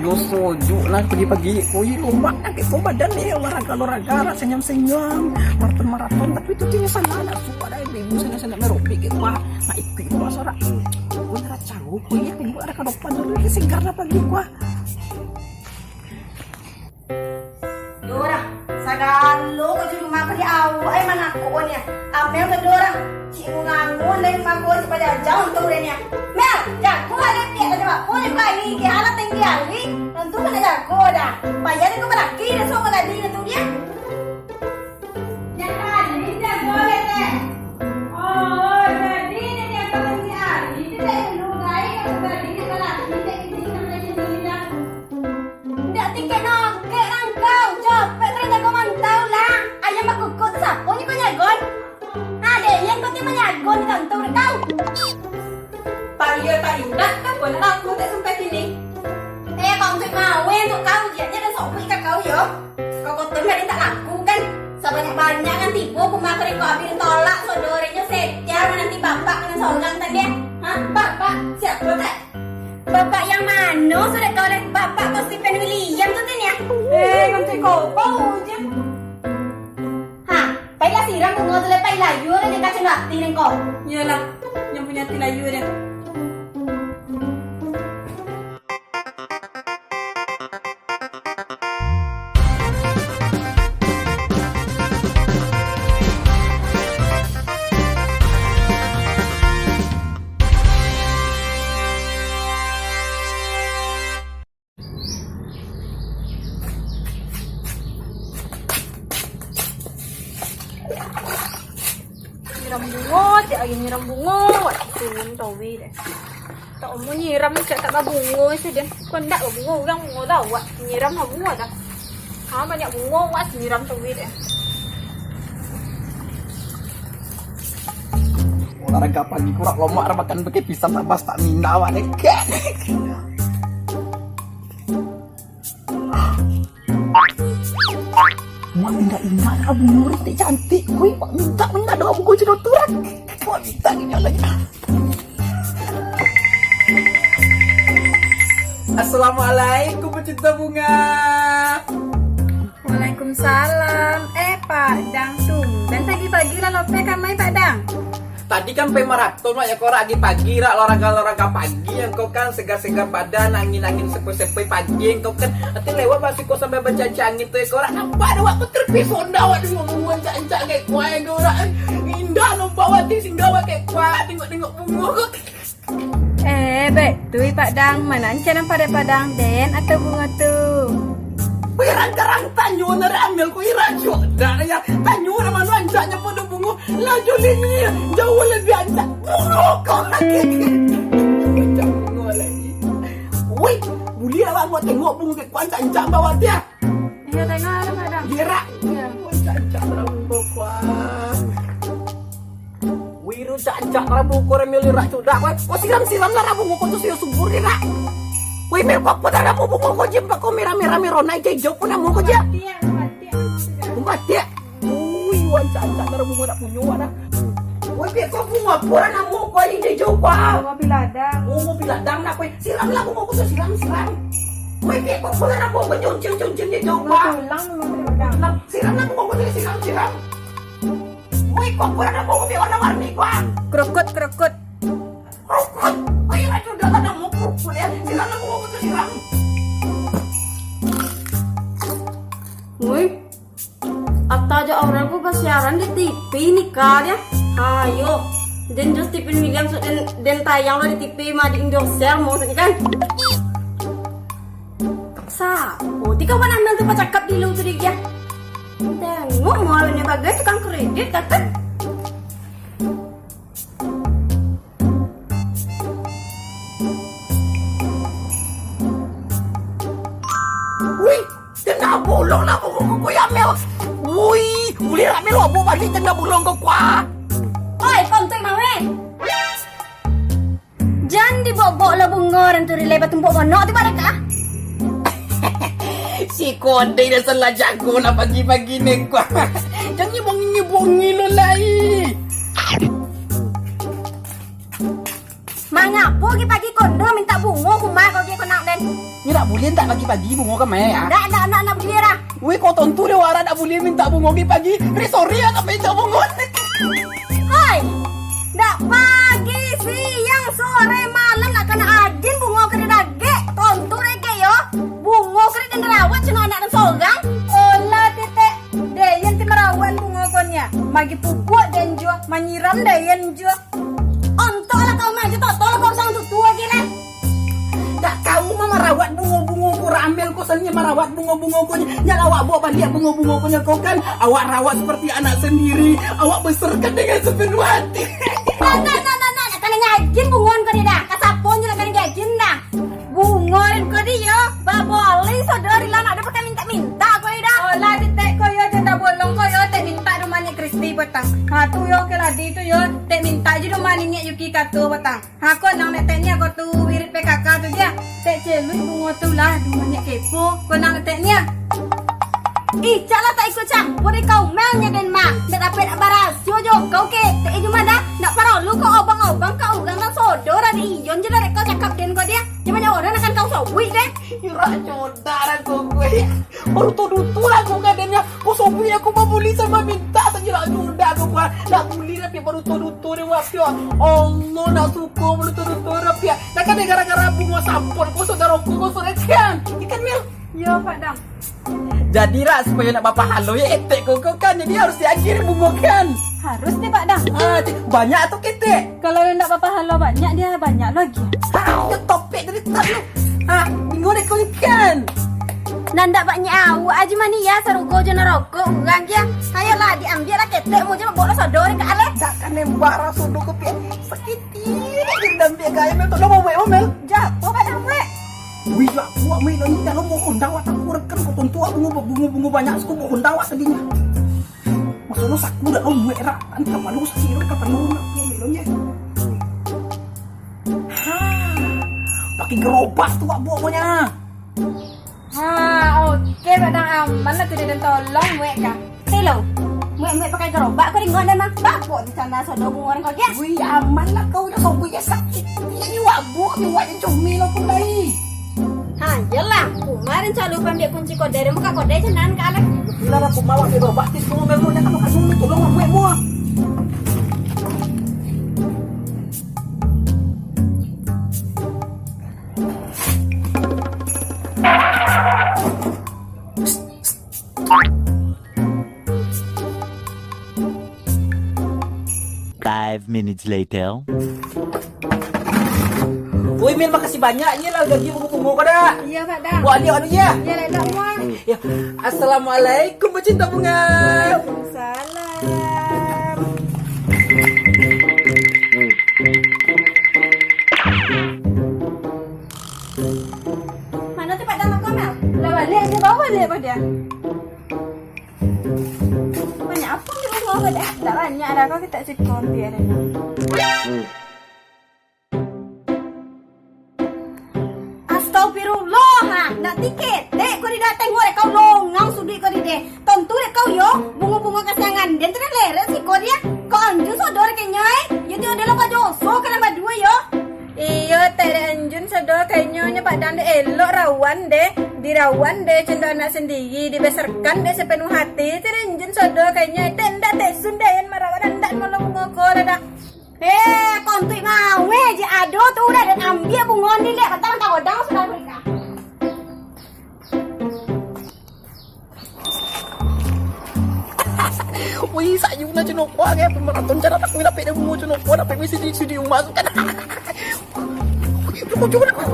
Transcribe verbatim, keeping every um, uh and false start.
Yo sojuk lah pagi-pagi ko, ih, lomak nak ko badan ni, olahraga-olahraga, nak senyum-senyum, maraton-maraton, tapi tu tini salah nak suka dah, ibu-ibu sana-sana merobek ko, nak ikut ko, suara. Ko nak caro ko, iya, ibu ada kadopan tu, segar lah pagi ko. Dorang, sagalo ko di rumah ko di awak, eh, manakok ko ni, ah. Amel ko dorang, cik ngangun dari rumah ko, cik pajaja untuak urang ni, ah. Mel, jago lah dek piak tadi, Pak. Ko dek bayi, ke anak tinggi hari, tentu kena jago dah. Payah dek ko balaki dah, so balaki dah tu dia. Jan tadi jago dek, teh. Oh, jadi dek jago tinggi hari, dek dulu, gai, kalau tadi dek balaki, dek ini sampai sini dah. Indak tikek nongkek rangkau, capek kalian jago mantau lah. Ayam bakukua tu sapo nyo kau jagon? Adek yang kau ti manyagon di kantor kau. Paria tarindak kan pun aku tak sampai kini. Eh, kau tu mawe untuk kau je, jangan sobek ka kau yo. Kau kotor kan tak laku kan? Sabanyak-banyak kan tibo kumah kering kau abih tolak, saudaronyo setia mananti bapak kena sorang tadi. Hah? Bapak? Siapa tak? Bapak yang mano sudah kau dek? Bapak kau Stephen William tu kan ya? Eh, kan cek kau, kau je. Ha, pailah siram bungo tu, lepai layua dek kacang hati dek kau. Iyalah, yang punya hati layua dek. Nyiram bungo, tiap hari nyiram bungo, wak turun tawi deh. Tak omo nyiram, cak tak babungo sajo. Kok ndak babungo, urang bungo dah, wak nyiram lah bungo dah. Ha, banyak bungo, wak nyiram tawi deh. Olahraga pagi kurang lomak, makan pakai pisang tambah stamina, wak deh. Mak mintak-mintak lah bungo ni, cantik. Wih, mak mintak-mintak doh bungo cino tu lah. Mak mintak ni lagi. Assalamualaikum, pecinta bunga. Waalaikumsalam. Eh, Pak Dang, tumben pagi-pagi lah lopeh kamai, Pak Dang. Tadi kan pai maraton, Mak, ya, kau rak, pagi-pagi, rak, olahraga-olahraga pagi, yang kau kan segar-segar badan, angin-angin sepoi-sepoi pagi, yang kau kan. Nanti lewat pas kau sampai bacaca angin tu, ya, kau rak, nampak ada wak terpesona, wak tengok bungo ancak-ancak kayak kuai, kau rak. Indah nampak wak, singgah wak kayak kuai, tengok-tengok bungo kau. Eh, batua, Pak Dang, mano ancak nan pareha Pak Dang, den atau bungo tu? Wih, rang-rang tanyo nari ambil ku ira jo. Dak ya, tanyo namo ancaknyo pado bungo. Lah Juli ni jauh lebih ancak. Bungo kau lagi. Ancak bungo lagi. Wih, buliah lah buat tengok bungo ke kuan ancak bawah dia. Iya, tengok lah, Pak Dang. Iya, rak. Iya. Wih, ancak lah bungo kuan. Wih, rusak ancak lah bungo kuan, ambil rak sudah kuan. Kau siram-siram lah bungo kuan tu, siyo subur ni, rak. Wih, mel kau pun ada bungo kau je, kau merah-merah, merah, naik hijau pun namo kau je. Bungo mati, ya. Bungo mati, ya. Ui, wan cancak darah bungo nak punyo wan ah. Ui, piak kau bungo apo lah namo kau ni, jauh kau ah. Bungo piladang. Bungo piladang nak kau. Siram lah bungo kau tu, siram, siram. Ui, piak kau apo lah namo kau, cuncing-cuncing je jauh kau ah. Tulang dulu piladang. Siram lah bungo kau tu, siram, siram. Ui, kau apo lah namo kau, piak warna-warni kau ah. Krukut, krukut. Krukut. Ui, lah sudah lah namo krukut ya. Siram lah bungo kau tu, siram. Ui. Atta jo Aurel ko basiaran di T V nikah dia. Ayo, den jo Stephen William, so den, den tayang lo di T V mah, di Indosiar maksudnyo kan. Sapo ti kawan Amel tu bacakap di lu tu di dia? Tengok mualnyo bagai tukang kredit, kakak. Wih, tenda bolong lah bungo kau ya, Mel. Wih, ulih lah, Mel, wabuk balik tenda bolong kau kuah. Oi, kontek mawe. Jan dibobok lo bungo, rantu rilai batumpuk monok tu pada kah? Si Kode dah salah jago lah pagi-pagi ni kuah. Jan nyebongi-nyebongi lo lai. Mangapo pagi-pagi kondo minta bungo kumah kau je konak den? Ni nak bulian tak Pagi-pagi bungo ka main, ah. Ndak, ndak, ndak, ndak buliah dah. Weh, kau tontu deh, warak ndak buliah mintak bungo pagi-pagi. Re, sorry, ah, sampai mintak bungo. Hoi, ndak pagi, siang, sore, malam, ndak kanai adin bungo kari dagek. Tontu dagek yo. Bungo kari den rawat cuma anak den sorang. Olah, Titek. Deyen ti marawat bungo ko nyo. Magi pupuak den juo, manyiram deyen juo. Ontok lah kau mah, jo toto lah kau urang tutua ge lah. Dak kau mah marawat bungo-bungo ko, Ramel ko sani marawat bungo-bungo ko nyo. Nyo awak bawa baliak bungo-bungo ko nyo kau kan. Awak rawat seperti anak sendiri. Awak besarkan dengan sepenuh hati. Nah, nah, nah, nah, nah, nak kanai ngajin bungoan ko ni dah. Ka sapo nyo nak kanai ngajin dah. Bungo den ko di yo, baboleh sodori lah, nak ado pakai mintak-mintak ko di dah. Olah, Titek ko yo, janda bolong ko yo, tek mintak di rumah Nek Kristi patang. Ha, tu yo, ke ladi tu yo, tek mintak je di rumah Niniak Yuki kato patang. Ha, ko nan tek ni ko tu wirid P K K tu je. Tek celui bungo tu lah, di rumah Nek Kepo, ko nan tek ni. Icak lah tak ikut campur di kau mel nyo den mah. Ndak dapek nak barasio jo kau ketek je mah dah. Ndak paralu kau obang-obang ka urang nan sodori iyon je lah dek kau cakap den ko dia. Jaman nyo urang akan kau sobuik deh. Irak jodak lah kau gue. Baru tu dutu lah kau ka den nyo. Kau sobuik aku babuli sama minta sajo irak jodak kau buat. Ndak buli lah piak baru tu dutu deh wak piak. Allah ndak suko baru tu dutu deh piak. Ndak kan deh gara-gara bungo sampun kau saudara kau kau sorekan. Ikan mil. Yo, Pak Dang. Jadi lah, supayo nak bapahalo, yo etek ko, ko kan, jadi harus diagiah bungo kan. Harus deh, Pak Dang. Ah, cik, banyak tu ketek. Kalau ndak bapahalo banyak, dia banyak lagi. Ah, yo topek dari tak lu. Ah, bingung deh kau ni kan. Nan ndak banyak awak aja mani ya, sarugo jo naroko urang ya. Ayolah, diambiak lah ketek mu je, bawa lah sodori ka aleh. Dak kan nembak lah sodo ko pian. Sakit. Ih, dendam dia gaya mel tu, lo mau buat apa, Mel? Japo Pak Dang buek? Wih, lah, buat main lo ni, dalam mau Honda awak tak kurang kan, kau tontu aku mau bungo-bungo banyak, aku mau Honda awak tadinya. Maksud lo saku dah lo buat erak, kan kapalo sakit lo, kapalo nak buat main lo ni. Ha, pakai gerobak tu awak buat punya. Ha, oke, Pak Dang, aman lah tu, den tolong muek ka. Telo, muek-muek pakai gerobak ko ringon den mah. Babok di sana sodo bungo ringon ko, ya? Wih, aman lah kau, dah sobuik je sakit. Iyo, nyuak buak, nyuak je comel lo pun lai. Ha, iyolah, kemarin calo pambiak kunci kodai, den buka kodai cenah ka aleh. Lah, aku bawa gerobak, tis bungo mel mo, dah kamu kasih tolong muek mo. Five minutes later. Woi, Mil, makasih banyak ni lah gaji bungo-bungo ko dah. Iya, Pak Dang. Wah, dia anu ya. Iya, lah, dah, muah. Ya. Assalamualaikum, pecinta bunga. Waalaikumsalam. Mano tu Pak Dang Komel? Lah baliak, dia bawa baliak, Pak Dang. Banyak apa ni, Pak Dang? Dah banyak dah, kau kita cek konti ada. Astagfirullah, ha, nak tiketek kau di datang, kau longang suduik kau di deh. Tontu dek kau yo, bungo-bungo kasiangan den tu dah leren siko dia. Kau anju sodor kenyo, eh. Yo tu adalah pajoso ka nambah duo yo. Iyo, tek dek anjun sodor kenyo nyo Pak Dang dek elok rawan deh. Dirawan deh cendo anak sendiri, dibesarkan deh sepenuh hati. Tek dek anjun sodor kenyo, tek ndak tek sun deh en marawat ndak molo bungo ko lah dah. Eh, kontuik mawe je ado tu dah den ambiak bungo ni lek, patang tahu dang sudah mereka. Wih, sayuna cunoko, ngai pemaraton cara tak wih lapik dah bungo cunoko, lapik misi di sudi umas kan. Wih, bungo cunoko.